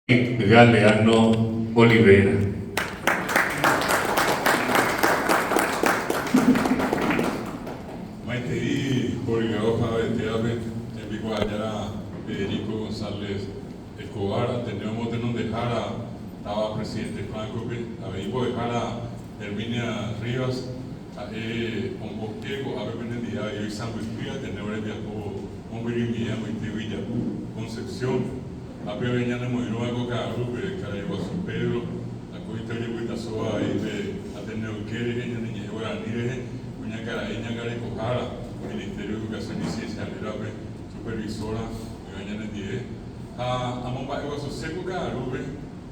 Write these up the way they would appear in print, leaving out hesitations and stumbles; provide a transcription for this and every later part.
Galeano Olivera. Maitei Jorge Javetéape, tembikuaajára Federico González Escobar, Ateneo motenondehára táva Presidente Franco-pe, avei mbo'ehára Herminia Rivas, ha'e ombo'e ko'ápe penendive avei oisãmbyhy Ateneo rembiapo mombyrymive amoitégui Japu, Concepción. Ha peve ñanemoirũva ko ka'arúpe, karai guasu Pedro, akóinte ojepytasóva avei pe Ateneo yke rehe, ñane ñe'ẽ guarani rehe, kuñakarai ñangarekohára, Ministerio de Educación y Ciencia rérape, supervisora, oĩva ñanendive. Ha amomba'eguasuse ko ka'arúpe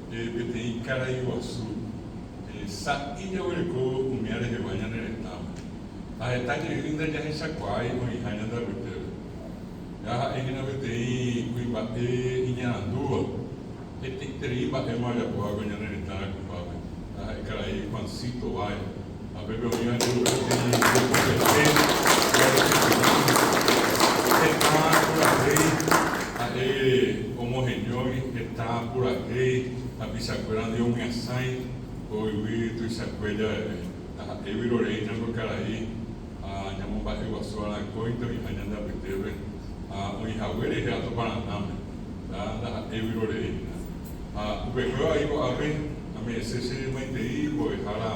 peteĩ karai guasu, sa'i jaguereko umía rehegua ñane retãme. Ha heta jey ndajahechakuaái oĩha ñande apytépe. Ha ha'e hína peteĩ kuimba'e iñarandúva, hetaiterei mba'éma ojapóva ko ñane retã rayhupápe, ha ha'e karai Juancito Báez. Ha pépe oĩva jurúpe peteĩ jepopete heta purahéi, ha'e omoheñói heta purahéi hapichakuéra ndive omyasãi ko yvy tuichakue javeve. Ndaha'éigui roreína ko karai. Ha ñamomba'eguasu arakóinte oĩha ñande apytépe ha oĩhague rehe Atoparãnáme, nda ndaha'éi vyrorei hína. Ha upekuévo ai ko'ápe ame'ẽse che maitei mbo'ehára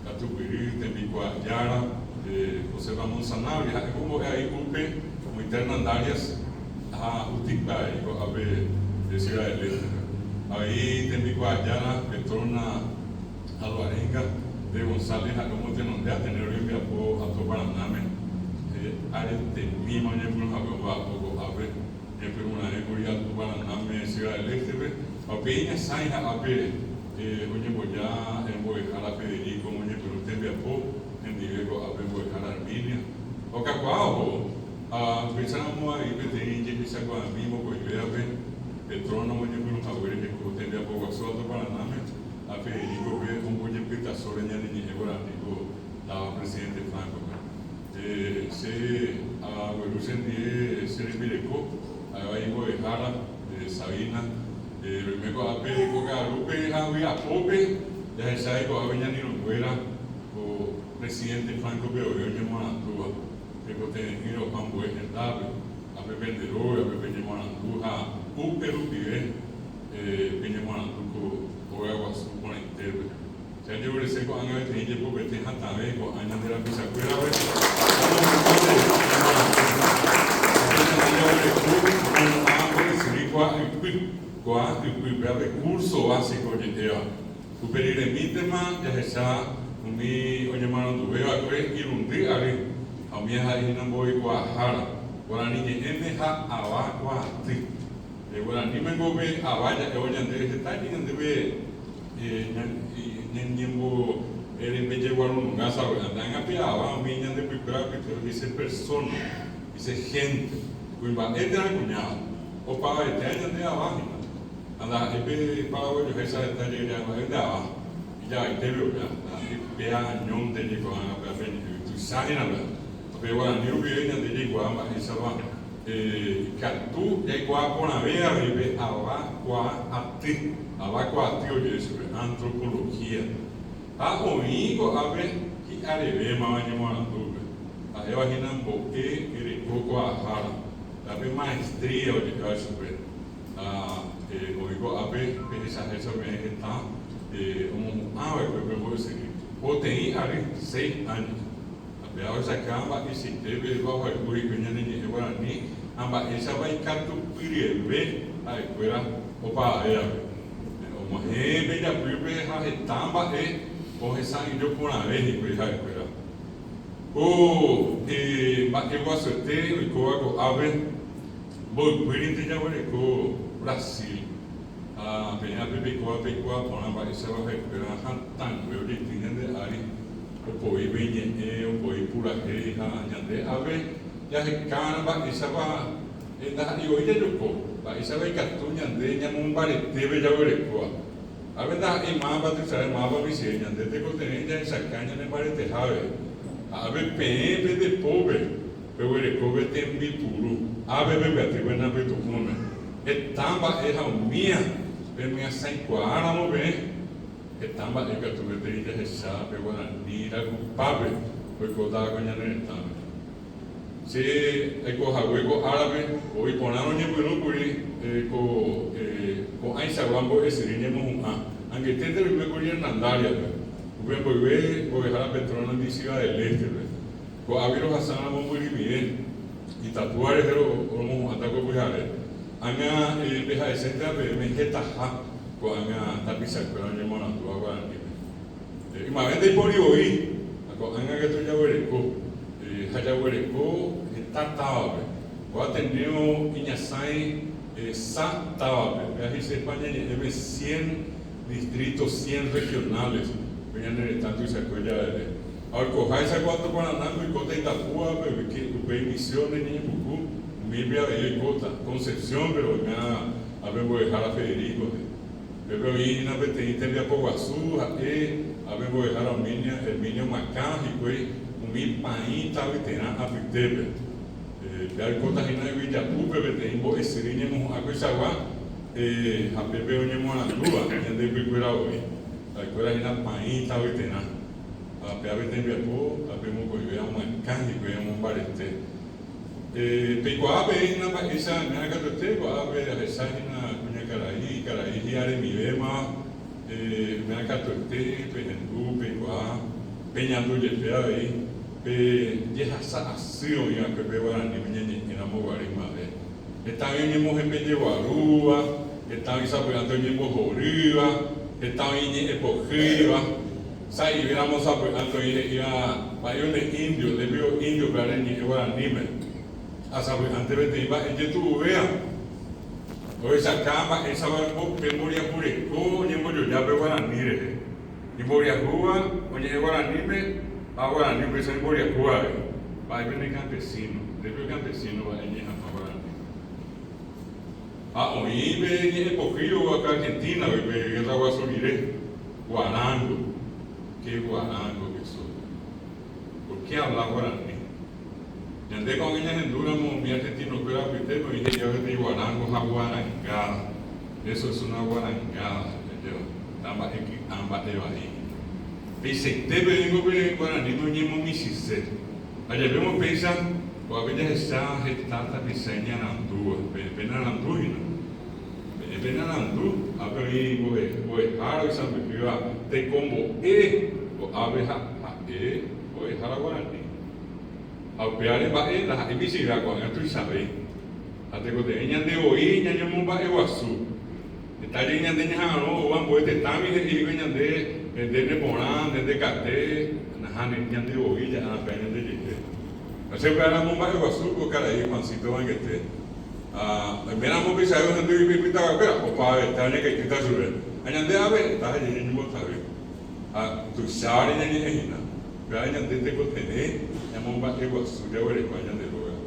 katupyry, tembikuaajára, José Ramón Sanabria, ha'e ko mbo'e ai upe oĩta Hernandarias ha Utica ai ko'ápe Ciudad del Este-pe. Avei tembikuaajára Petrona Alvarenga de González ha'e omotenonde Ateneo rembiapo Alto Paranáme, aretemíma oñepyrũ hague omba'apo ko'ápe, ñepyrũrãe kuri Alto Paranáme Ciudad del Este-pe, ha upéi iñasãi ha'ápe oñemboja mbo'ehára Federico omoñepyrũ tembiapo hendive ko'ápe mbo'ehára Herminia okakuaa ohóvo, ha upéicharamo avei peteĩ jehechakuaami mokõivévape Petrona omoñepyrũ hague rehe ko tembiapo guasu Alto Paranáme. Ha Federico-pe ombojepytasóre ñane ñe'ẽ guarani ko táva Presidente Franco-pe. Che agueru chendie che rembireko, ha'éva imbo'ehára, Sabina. Roime ko'ápe ko ka'arúpe ha vy'apópe jahecha iko'ápe ñane irũnguéra ko Presidente Franco-pe voi oñemoarandúva. Tekotevẽ'ỹ roho ambue hendápe, ápe pende rógape peñemoarandu ha upe rupive. Peñemoarandu ko óga guasu porãitépe. Che ajevorese ko'ág̃a peteĩ jepopete hatãve ko'ã ñande rapichakuérape omohu'ãvo ñemoarandu. Upe ñande jaguereko omohu'ã mbo'esyry kua ypy, kua ypy, péva pe curso básico oje'éva. Upe riremíntema jahecha umi oñemoaranduve va'ekue irundy ary ha umi ha'e hína mbo'ekuaahára, guarani ñe'ẽme ha ava kuaaty. Guaraníme ko pe ava ja'évo ñande heta jepi ñandéve ñañembo rembejeguarununga sapy'ánte. Ág̃a pe ava umi ñande pykuéra apytépe he'ise persona, he'ise hénte, kuimba'e térã kuñáva. Opavaetéva ñande ava hína. Ha ndaha'éi pe paraguayoháicha heta jey ja'e mba'e nde ava, ijavaitépe upéva. Ndaha'éi péa añónte jaikuaa ág̃a péa pe ñe'ẽ tuicha hína péa. Ha pe guarani rupive ñande jaikuaa mba'éichapa. Ikatu jaikuaa porãve avei pe ava kuaa aty, ava kuaa aty oje'e chupe, antropología. Ha oĩ ko'ápe hi'arevémava ñemoarandúpe, ha'éva hína mbo'e reko kuaahára, ha pe maestría oje'éva chupe. Ha oĩ ko'ápe pehechaháicha peẽ heta omohu'ã va'ekue pe mbo'esyry, poteĩ ary, seis años. Ha péva ohechauka mba'eichaitépepa ohayhu hikuái ñane ñe'ẽ guarani ha mba'éichapa ikatupyryeve ha'ekuéra opavavévape. Og̃uahẽ pe ijapýpe ha heta mba'e ohesa'ỹijo porãve hikuái ha'ekuéra. Ko mba'eguasuete oikóva ko'ápe mboypýrinte jaguereko Brasil ha peẽ ápe peikóva peikuaa porã mba'éichapa ha'ekuéra hatãngue ojeity ñande ári. Opoi pe iñe'ẽ, opoi purahéi ha ñande ave jahekárõ mba'éichapa ndaha'éi voi jajoko, mba'éichapa ikatu ñande ñamombaretépe jaguerekóva. Ave ndaha'éi mávapa tuichave, mávapa michĩve, ñande tekotevẽ jahechaka ñanembareteháve. Ha ave peẽ pende pópe peguereko pe tembipuru, ápe pembyaty pene apytu'ũme heta mba'e ha umía. Pemyasãikuaáramo peẽ, heta mba'e katu gueteri jahecha pe guarani rayhupápe oikótava ko ñane retãme. Che aiko hague ko árape, voi porã roñepyrũ kuri ko ko'ãichagua mbo'esyry ñemohu'ã. Angeténte roime kuri Hernandarias-pe, upe mboyve mbo'ehára Petrona Ciudad del Este-pe. Ko'águi rohasáramo mbyrymive, Itapúa rehe romohu'ãta ko pyhare. Ág̃a peha'esénteva peẽme hetaha ko'ág̃a tapichakuéra oñemoarandúva guaraníme. Ymave ndaipóri voi, ha ko'ág̃a katu jaguereko, ha jaguereko heta távape. Ko Ateneo iñasãi sa távape, péva he'ise España ñe'ẽme cien distritos, cien regionales, pe ñane retã tuichakue javeve. Ha oikoháicha ko Alto Paranáme oikóta Itapúape, upéi Misiones ñe'ẽmbuku, umípe avei oikóta, Concepción-pe oiméva ápe mbo'ehára Federico-pe. Pépe oĩ hína peteĩ tembiapo guasu ha'e ápe mbo'ehára Herminio omoakã hikuái umi paĩ tavyterã apytépe. Pe oikóta hína yvyjapúpe peteĩ mbo'esyry ñemohu'ã koichagua ha pépe oñemoarandúva ñande ypykuéra voi. Ha'ekuéra hína paĩ tavyterã. Ha péva pe tembiapo ápe mokõive omoakã hikuái omombarete. Peikuaa peẽ hína mba'éicha ñaña katuete ko'ápe ahecha hína kuñakarai, karai hi'aremivéma, ñaña katuete pehendu, peikuaa, peñandu jepe avei pe jehasa asy oĩ va'ekue pe guaraníme ñañe'ẽramo guare ymave. Heta oĩ oñemohembejeguarúva, heta oĩ sapy'ánte oñembohorýva, heta oĩ iñe'ẽpohýiva. Sa'ivéramo sapy'ánte oĩ he'íva mba'e one indio, nde piko indio péva reñe'ẽ guaraníme. Ha sapy'ánte peteĩ mba'e jetu'uvéva ohechaka mba'éichapa pe mboriahu reko oñembojoja pe guarani rehe. Imboriahúva oñe'ẽ guaraníme ha guarani upéicha imboriahúva avei. Mba'e pene campesino, nde piko campesino mba'e eñe'ẽ hag̃ua guaraníme. Ha oĩ pe ñe'ẽ pohýi oúva pe Argentina-gui pe Guerra Guasu rire. Guarango, qué guarango que soy. Por qué hablas guaraní? Ñande ko'ág̃a ñahendúramo umi argentino-kuéra apytépe oĩ he'íva peteĩ guarango ha guarangada. Eso es una guarangada, jajéva, heta mba'e ky'a, mba'e vai. Peichaite peve ningo pe guaraníme oñemomichĩse. Ha jepémo péicha, ko'ápe jahecha heta tapicha iñarandúva, peẽ penearandu hína. Peẽ penearandu, ápe oĩ mbo'ehára oisãmbyhýva tekombo'e ko'ápe ha ha'e mbo'ehára guarani. Ha upévare mba'e ndaha'éi michĩve ko'ág̃a tuichave. Ha tekotevẽ ñande voi ñañomomba'eguasu. Heta jey ñande ñaha'arõ ou ambue tetãgui he'i hikuái ñande nde neporã, nde ndekate, nahániri ñande voi ja'arã péva ñande jehe. Ha che upéva amomba'eguasu ko karai Juancito Banguete. Ha oiméramo upeichave ohendu ipe ipytaguakuéra, opavavete oñekaitýta chupe. Ha ñande ave heta ha jey ñañembotavy. Ha tuicháre ñañe'ẽ hína. Upéva ñande tekotevẽ ñamomba'eguasu jaguerekóva ñande rógape.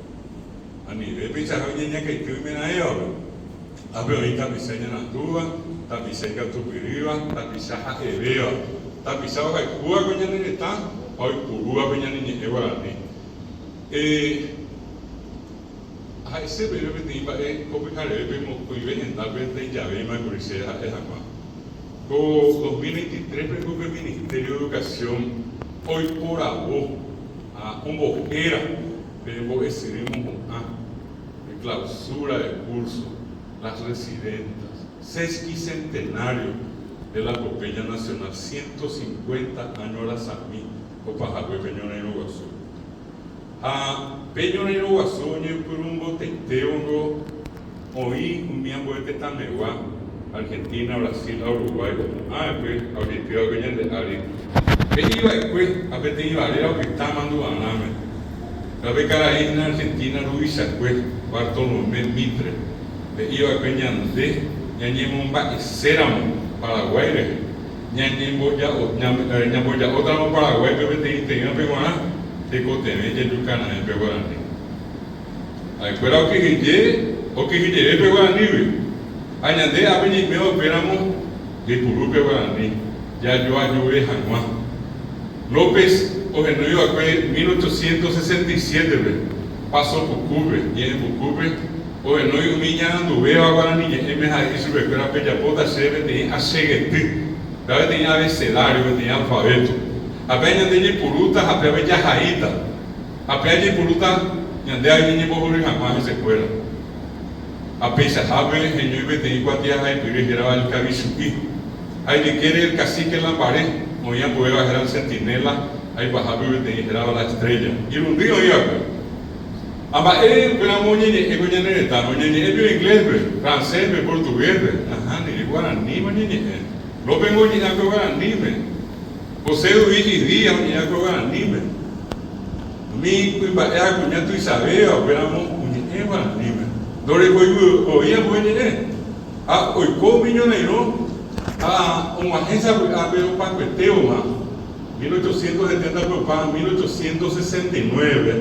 Anive peichaha oñeñakaity oimeraẽvape. Ápe oĩ tapicha iñarandúva, tapicha ikatupyrýva, tapicha ha'evéva, tapicha ohayhúva ko ñane retã ha oipurúva pe ñane ñe'ẽ guarani. Ha'ese peve peteĩ mba'e ko pyharevépe mokõive hendápe ndaijavéima kuri che ha'e hag̃ua. Ko 2023-pe niko pe Ministerio de Educación oiporavo ha ombohéra pe mbo'esyry mohu'ã, pe clausura de curso, Las Residentas, sesquicentenario de la Epopeya Nacional, 150 áño rasami opahague pe Ñorairõ Guasu. Ha pe ñorairõ guasu oñepyrũmbotaitévongo oĩ umi ambue tetãmegua, Argentina, Brasil ha Uruguay opu'ã va'ekue ha ojeity va'ekue ñande ári. He'i va'ekue ha peteĩ varéra opyta mandu'arãme. Ha pe karai hína Argentina ruvichakue, Bartolomé Mitre, he'i va'ekue ñande ñañemomba'eséramo Paraguái rehe, Ñamboja'ótaramo Paraguáipe peteĩ teĩvape g̃uarã, tekotevẽ jajukara'ẽ pe guarani. Ha'ekuéra okyhyje, okyhyjeve pe guaranígui. Ha ñande ápe ñaiméva upéramo jaipuru pe guarani jajoajuve hag̃ua. López ohenói va'ekue 1867-pe, Paso Pukúpe, ñe'ẽ pukúpe. Ohenói umi iñaranduvéva guarani ñe'ẽme ha he'i chupekuéra, Pejapóta chéve peteĩ achegety, péva peteĩ abecedario, peteĩ alfabeto. Ha péva ñande jaipurúta ha pévape jahaíta. Ha péva jaipurúta ñande avei ñañembohory hag̃ua hesekuéra. Ha peichahápe heñói peteĩ kuatiahaipyre hérava El Kavichu'i. Ha ijykére El Cacique Lambaré, oĩ ambuéva héra El Centinela ha ipahápe peteĩ hérava La Estrella. Irundy oĩ va'ekue. Ha mba'e upéramo oñeñe'ẽ ko ñane retãme? Oñeñe'ẽ pio inglés-pe, francés-pe, portugués-pe? Nahániri, guaraníme oñeñe'ẽ. López-ngo oñe'ẽ va'ekue guaraníme. José Luis Díaz oñe'ẽ va'ekue guaraníme. Umi kuimba'e ha kuña tuichavéva upéramo oñe'ẽ guaraníme. Ndorekói voi ambue ñe'ẽ. Ha oiko umi ñorairõ ha og̃uahẽ sapy'ápe opakuetévoma, 1870-pe opa 1869-pe,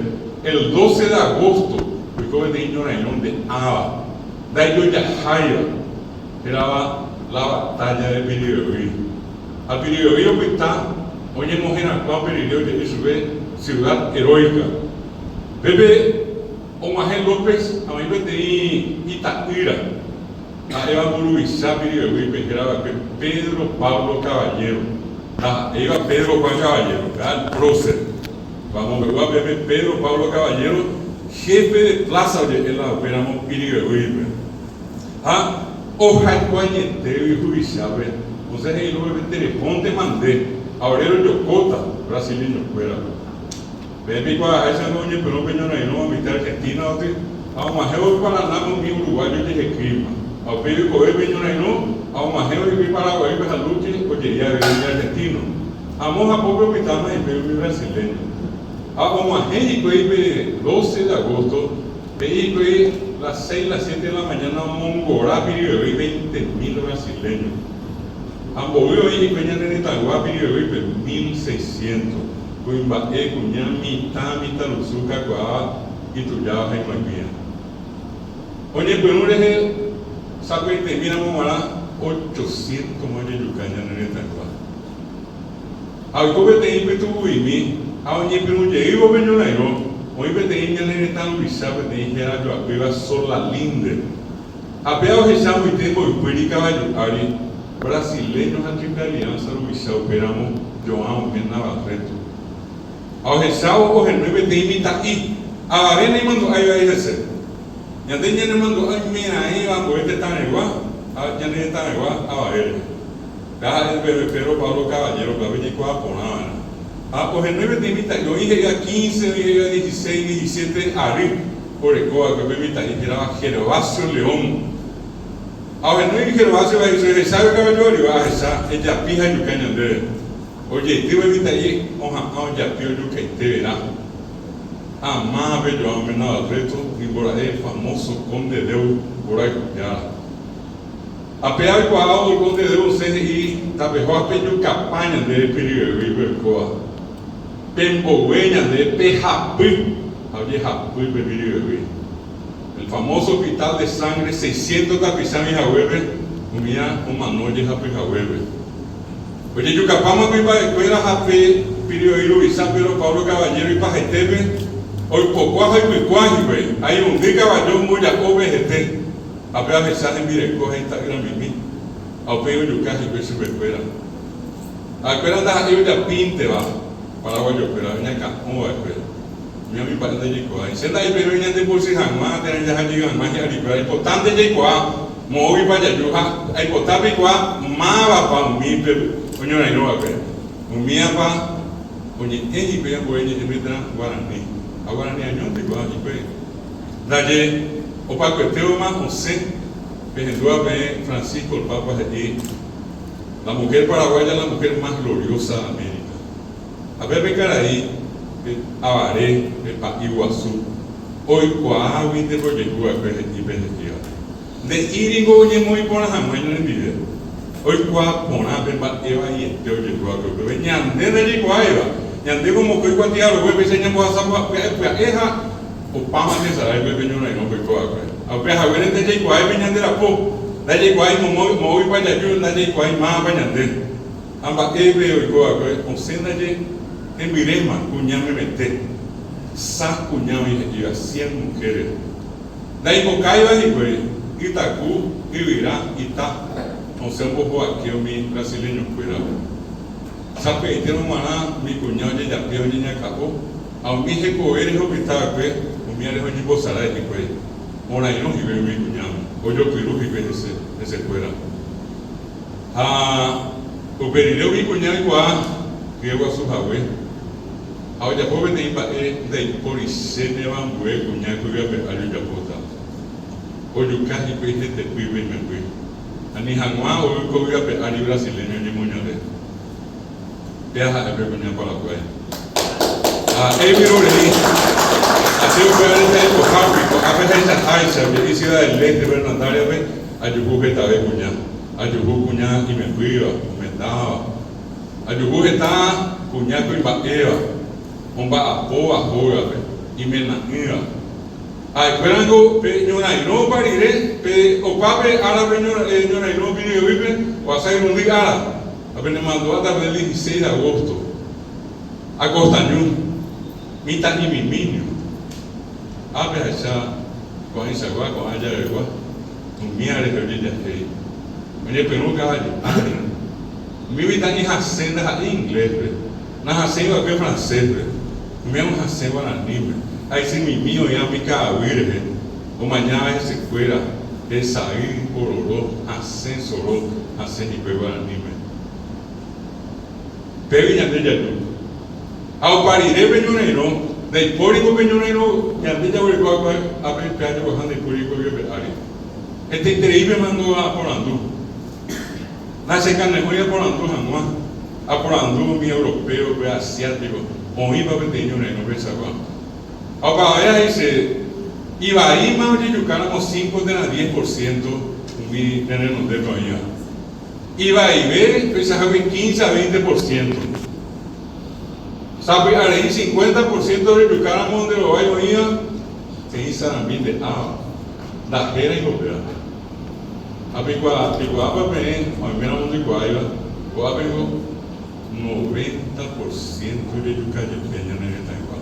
el 12 de agosto oiko peteĩ ñorairõ nde'áva, ndaijojaháiva, hérava la Batalla de Piribebuy. Ha Piribebuy opyta oñemoherakuã upe rire oje'e chupe Ciudad Heroica. Pépe og̃uahẽ López ha oĩ peteĩ ita'ýra ha'éva mburuvicha Piribebuýpe héra va'ekue Pedro Pablo Caballero, ndaha'éiva Pedro Juan Caballero, péva el prócer. Amombe'úva pépe Pedro Pablo Caballero, jefe de plaza oje'e la upéramo Piribebuýpe. Ha ohayhuañetégui huvichápe, osẽ he'i Lópezpe terehóntema nde, ha ore rojokóta brasileñokuérape. Peẽ peikuaaháicha niko oñepyrũ pe ñorairõ ombite Argentina oty ha og̃uahẽvo pe Paranáme umi uruguayo ojehekýima. Ha upéi oikove pe ñorairõ ha og̃uahẽvo hikuái Paraguaýpe ha Luque ojei avei umi argentino. Amo hapópe opytáma hikuái umi brasileño. Ha og̃uahẽ hikuái pe 12 de agosto, he'i hikuái las seis, las siete de la mañana omongora Piribebuy veinte mil brasileño. Ha mbovy oĩ hikuái ñane retãygua Piribebuýpe, mil seiscientos. Kuimba'e, kuña, mitã, mitãrusu kakuaa itujáva ha imoĩmíva. Oñepyrũ rehe sapy'aitemi ramo g̃uarã ochociéntoma ojejuka ñane retãygua. Ha oiko peteĩ pytu'u'imi ha oñepyrũ jeývo pe ñorairõ, oĩ peteĩ ñane retã ruvicha peteĩ héra joapýva Solalinde. Ha péva ohecha moite mboypýri kavaju ári brasileño ha Triple Alianza ruvicha upéramo João Mena Barreto. Ha ohechávo ohenói peteĩ mitã'i, avave naimandu'ái vai hese. Ñande ñanemandu'a oimeraẽva ambue tetãregua ha ñane retãregua avave rehe. Péva ha'e upe Pedro Pablo Caballero pévape jaikuaa porã va'erã. Ha ohenói peteĩ mitã'i, oĩ he'íva quince, oĩ he'íva dieciséis, diecisiete ary oreko va'ekue pe mitã'i hérava Gervasio León. Ha ohenói Gervasio ha he'i chupe, Ehecháve kavaju áriva, ahecha, ejapi ha ejuka ñandéve. Ojeity pe mitã'i oha'ã ojapi ojukaite verã. Ha mávape João Mena Barreto, nimbora'e famoso Conde Deu mborayhujára. Ha pe aikuaávo oiko nde Deus osẽ he'i, Tapeho ha pejukapa ñande Piribebuýpe oikóva. Pembogue ñande pehapy ha ojehapy pe Piribebuy. El famoso hospital de sangre seiscientos tapicha oĩ haguépe, umía omano ojehapy haguépe. Ojejukapáma kuimba'ekuéra ha pe Piribebuy ruvicha Pedro Pablo Caballero ipahaitépe oipokua ha oipykua hikuái, ha irundy kavaju omboja'o pe hete. Ha pe ahecha hembireko ha ita'ýra mimi, ha upéi ojuka hikuái chupekuéra. Ha'ekuéra ndaha'éi ojapínteva paraguayokuéra oñakã'o va'ekue. Umi umi mba'e ndajaikuaái. Che nda'ipéirõ ñandepochy hag̃ua térã jahajey hag̃ua hi'arikuéra, aipotánte jaikuaa moõguipa jaju ha aipota peikuaa mávapa umi pe oñorairõ va'ekue. Umíapa oñe'ẽ hikuái ambue ñe'ẽme térã guarani. Ha guarani añónte oikuaa hikuái. Ndaje opakuetévoma osẽ pehendúva peẽ Francisco el Papa he'i La mujer paraguaya la mujer más gloriosa de América. Ha pépe karai pe avare pe pa'i guasu oikuaáguinte pe ojehu va'ekue he'i pe he'íva. Nde'íringo oñemoĩ porã hag̃ua ñanendive. Oikuaa porã pe mba'e vaiete ojehu va'ekue upépe. Ñande ndajaikuaáiva. Ñande ko mokõi kuatia rogue péicha ñambohasa pya'e pya'e ha Opáma tesaráipe pe ñorairõ oiko va'ekue. Ha upe haguére ndajaikuaái pe ñande rapo, ndajaikuaái moõguipa jaju, ndajaikuaái mávapa ñande. Ha mba'épe oiko va'ekue osẽ ndaje hembyréma kuña memete. Sa kuña oĩ he'íva, cien mujeres. Ndaipokáiva hikuái, ytaku, yvyra, ita, osẽ ombohovake umi brasileñokuérape. Sapy'aitérõ g̃uarã umi kuña ojejapi ha oñeñakã'o, ha umi hekove rehe opyta va'ekue, umíva rehe oñembosarái hikuái. Orairõ hikuái umi kuñáme, ojopyru hikuái hese, hesekuéra. Ha upe rire umi kuña oikuaa hyeguasu hague, ha ojapo peteĩ mba'e ndaiporichéneva ambue kuña ko yvy ári ojapóta. Ojuka hikuái hetepýpe imemby, ani hag̃ua ou ko yvy ape ári brasileño ñemoñare. Péa ha'e pe kuña Paraguái. Ha éguiro rei, ha che upévare che aikohágui, ko'ápe hechaháicha, oje'i Ciudad del Este Hernandarias-pe, ajuhu hetave kuña. Ajuhu kuña imembýva, omendáva. Ajuhu heta kuña kuimba'éva, omba'apóva hógape, imena'ỹva. Ha'ekuéra niko pe ñorairõ opa rire, pe opa pe ára pe ñorairõ Piribebuýpe ohasa irundy ára, ha penemandu'áta pe dieciséis de agosto, Acostañu, mitã'imimínio. Ápe ahecha ko'ãichagua, ko'ã javegua, umía rehe ojejahéi. Oñepyrũ kavaju ári. Umi mitã'i hasẽ ndaha'éi inglés-pe. Nahasẽi va'ekue francés-pe, umi omohasẽ guaraníme, ha isymimi oĩva umi ka'aguy rehe, omañáva hesekuéra, hesay, ororo, hasẽ soro, hasẽ hikuái guaraníme. Pégui ñande jaju. Ha opa rire pe ñorairõ, ndaipóri ko pe ñorairõ ñande jaguereko va'ekue ápe pe ajoguaha ndaipóri ko yvy ape ári. Hetaiterei pemandu'a aporandu. Nachekane'õi aporandu hag̃ua, aporandu umi europeo pe asiático oĩva peteĩ ñorairõ peichagua. Ha opavave he'i che, ivaíma ojejukáramo cinco térã diez por ciento umi ne renondépe oĩva. Ivaive peichahágui quince a veinte por ciento. Sapy'arei cincuenta por ciento ojejukáramo nde rovái oĩva, peteĩ sarambi nde'áva. Ndahéraiko péva. Ha peikuaa, peikuaápa peẽ oiméramo ndoikuaáiva, ko'ápe niko noventa por ciento jejuka jepe ñane retãygua.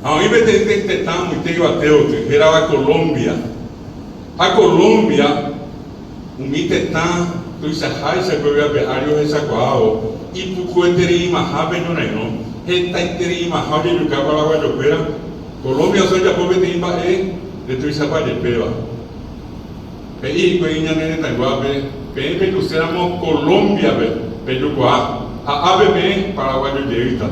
Ha oĩ peteĩ tetã amoite yvatévoty, hérava Colombia. Ha Colombia, umi tetã tuichaháicha ko yvy ape ári ohechakuaávo ipukuetereimaha pe ñorairõ, hetaitereimaha ojejuka paraguayokuéra, Colombia osẽ ojapo peteĩ mba'e ndetuichapa jepéva. He'i hikuái ñane retãyguápe, Peẽ pejuséramo Colombia-pe, pejukuaa, ha ápe peẽ paraguayo jeýta.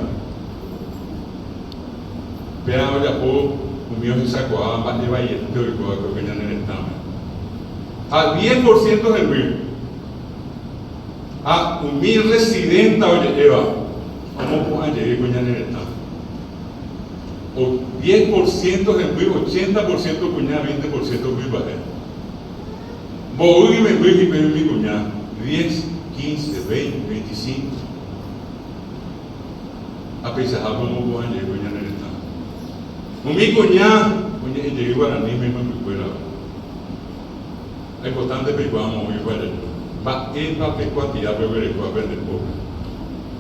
Péva ojapo umi ohechakuaáva mba'e vaiete oiko va'ekue ko ñane retãme. Ha diez por ciento hemby. Ha umi residenta oje'éva omopu'ã jey ko ñane retã. O diez por ciento hemby, ochenta por ciento kuña, veinte por ciento kuimba'e. Mboy imemby hikuái umi kuña, diez, quince, veinte, veinticinco. Ha peichahápe omopu'ã jey ko ñane retã. Umi kuña oñe'ẽ jey guaraníme imembykuérape. Aipotánte peikuaa moõipa jaju. Mba'épa pe kuatia peguerekóva pende pópe?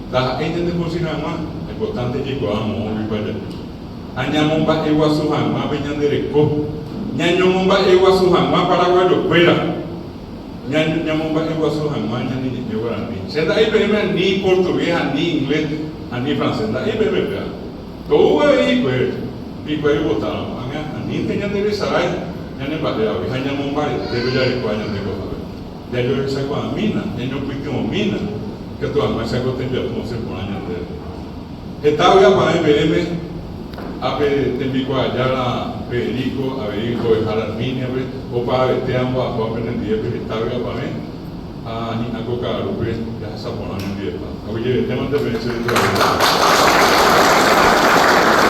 Ndaha'éi ñandepochy hag̃ua, aipotánte jaikuaa moõipa jaju. Ha ñamomba'eguasu hag̃ua pe ñande reko, ñañomomba'eguasu hag̃ua paraguayokuéra, ñamomba'eguasu hag̃ua ñane ñe'ẽ guarani. Che nda'éi peẽme ani portugués, ani inglés, ani francés, nda'éi peẽme péva. Tou avei hikuái, hikuái oipotáramo, ág̃a anínte ñanderesarái ñane mba'évagui ha ñamombarete pe jarekóva ñande ko'ápe. Jajohechakuaamína, ñañopytyvõmína, ikatu hag̃uáicha ko tembiapo osẽ porã ñandéve. Heta vy'apavẽ peẽme, ápe tembikuaajára Federico, avei mbo'ehára Herminia-pe, opavavete ambo'apóva penendie pe heta vy'apavẽ ha hi'ã ko ka'arúpe jahasa porã oñondivepa. Aguyjevetémante peẽ che reko avei.